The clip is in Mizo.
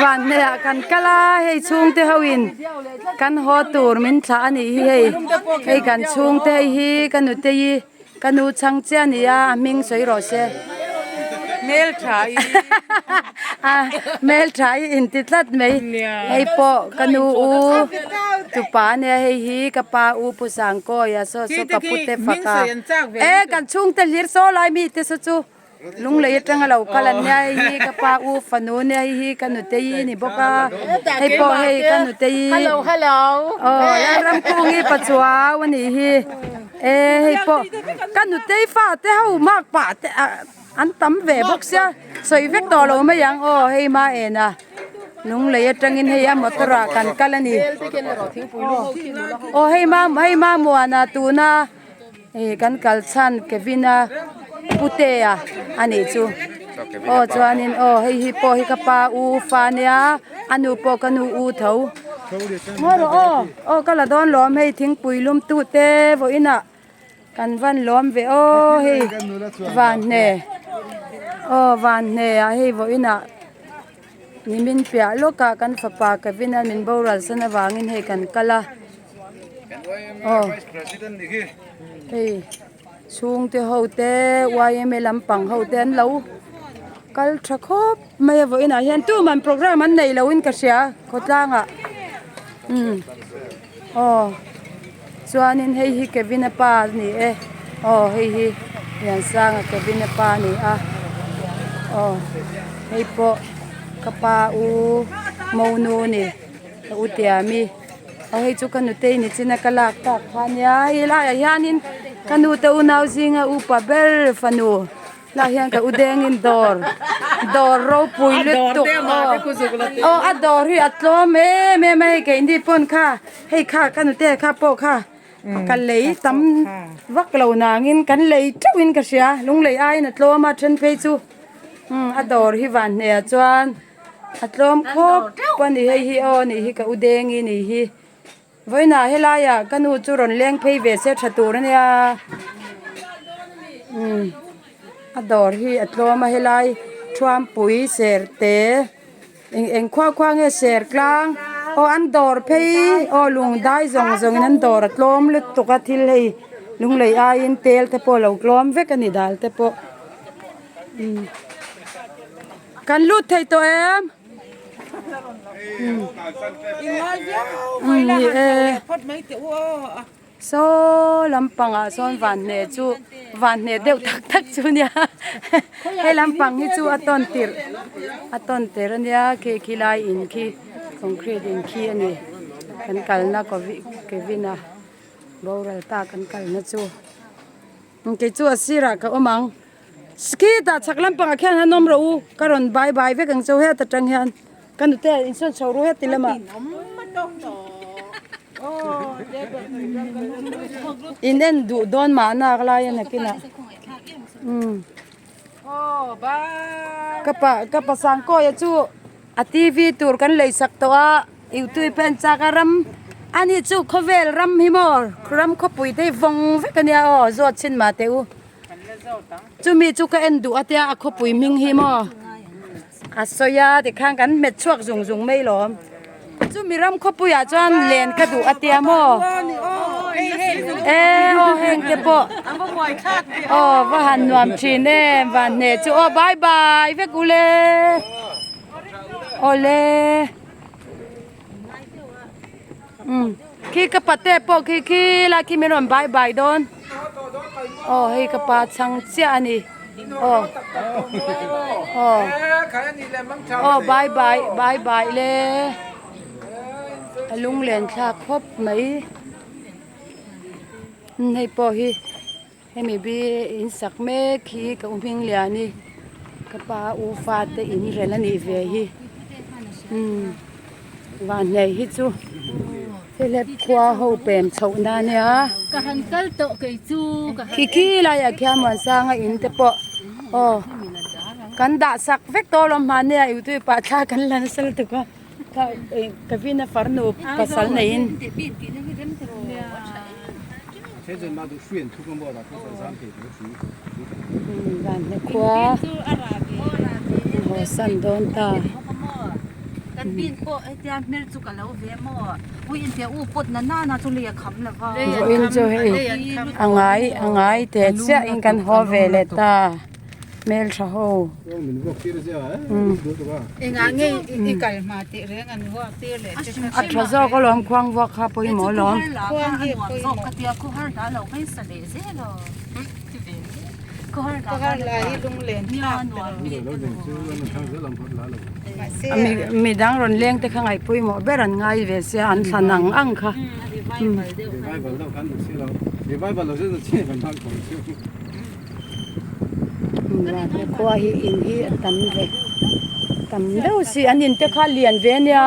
Vanneih ah kan kal a hei chhungte ho in kan haw tur min thlah a nih hi hei hei kan chhungte hei hi ka nute hi ka nu chhang chiah a ni a a hming sawi rawh se hmeltha i a hmeltha i inti tlat mai hei pawh ka nu u tupa a nia hei hi ka pa u Pu Sangkawia saw saw ka pute faka e kan chhungte hlir saw lai mi te saw chu. Lunglei atanga lo kal an nia hei hi ka pa u fanu nia hei hi ka nutei ni bawk a hei pawh hei ka nutei aw Lalramkungi Pachuau a nih hi e hei pawh ka nutei fa te ho mak pah te ah an tam ve bawk sia sawi vek tawh lo mai ang aw hei ma en a Lunglei atangin hei a motor ah kan kal a ni aw hei ma hei ma muana tuna. Hei kan kal chhan Kevin a putea a nih chu aw chuanin aw hei hi pawh hi ka pa u fa nia a nu pawh ka nu u tho ngawi rawh aw aw ka la dawn lawm hei thingpui lum tu te vawiin ah kan van lawm ve aw hei van hne aw van hne ah hei vawiin ah nimin piah lawk ah kan fapa Kevin a min boral san avangin hei kan kal a. Aw hei chhungte ho te yma lampang ho te an lo kal tha khawp mai a vawiin ah hian tuman program an nei lo in ka hria khawtlang ah umm aw chuanin hei hi Kevin a pa a ni e aw hei hi Liansanga Kevin a pa a ni a aw hei pawh ka pa u monu a ni ka u Tiami. Aw hei chu ka nutei ni chin a ka lak tak kha ania hei laiah hianin ka nute unau zinga upa ber fanu lah hian ka u dengin dawr dawr ropui lutuk aw aw a dawr hi a tlawm em em a hei keini pawn kha hei kha ka nute kha pawh kha ka lei tam vak lo nangin kan lei teuhin ka hria lunglei aiin a tlawm a then phei chu umm a dawr hi vanhneh ah chuan. A tlawm khawp a ni hei hi aw a nih hi ka u dengi a nih hi vawiinah helaiah ka nu chu rawn leng phei ve se tha tur a nia umm a dawr hi a tlawm a helai thuampui ser te eng eng khua khua nge ser tlang aw an dawr phei aw lung dai zawng zawng in an dawr a tlawm lutuk a thil hei lunglei aiin tel te pawh a lo tlawm vek a ni dal te pawh umm. Kan lut thei tawh em? Ni e. Saw lampangah sawn vanhne chu vanhne deuh tak tak chu nia hei lampang hi chu a tawn tirh a tawn tirh a nia khi khi lai in khi concrete in khi a ni kan kalna Kevin a boral ta kan kalna chu kei chu a sirah ka awm ang. Ski tah chhak lampangah khian han awm rawh u, ka rawn bai bai vek ang cheu heta tang hian ka nute insawn chho ru heti lamah. In en duh dawn mahna ka lai a nakinah. Umm. Ka pa ka pa Sangkawia chu a TV tur kan lei sak tawh a. Iutui pen chak a ram ani chu khawvel ram hi maw ram khawpui te hi vawng vek ania aw zawt chhin mah teh u chumi chu ka en duh a tia a khawpui hming hi maw a sawi a tikhan kan hmet chhuak zung zung mai lawm chumi ram khawpui ah chuan len ka duh a tia maw e aw heng te pawh aw va han nuam thin em van hneh chu aw bye bye vek ule awle. Umm khi ka pate pawh khi khi lai khi min rawn bye bye dawn aw hei ka pa chhang chiah a ni aw aw aw bye bye bye bye le a lunglen thlak khawp mai hei pawh hi. Hemi bi in sak mek hi ka u hming lian i ka pa u fate in rel a nih ve hi umm vanhnei hi chu helep khua ho pem chhoh na ania khi khi laiah khian Muansanga in te pawh aw kan dah sak vek tawh alawm hmania youtube ah thla kan la nasa lutuk a Kevin a farnu pasal neiin. Vanhne khua haw san dawn ta. Vawiin chu hei a ngai a ngai teh chiah in kan haw ve leh ta hmeltha ho. A tha zawk alawm khuang vuak kha pawimawh alawm. Midang rawn leng te kha ngaih pawimawh ber an ngai ve sia an thlan ang ang kha. Khua hi in hi a tam ve tam deuh si an in te kha lian ve ania.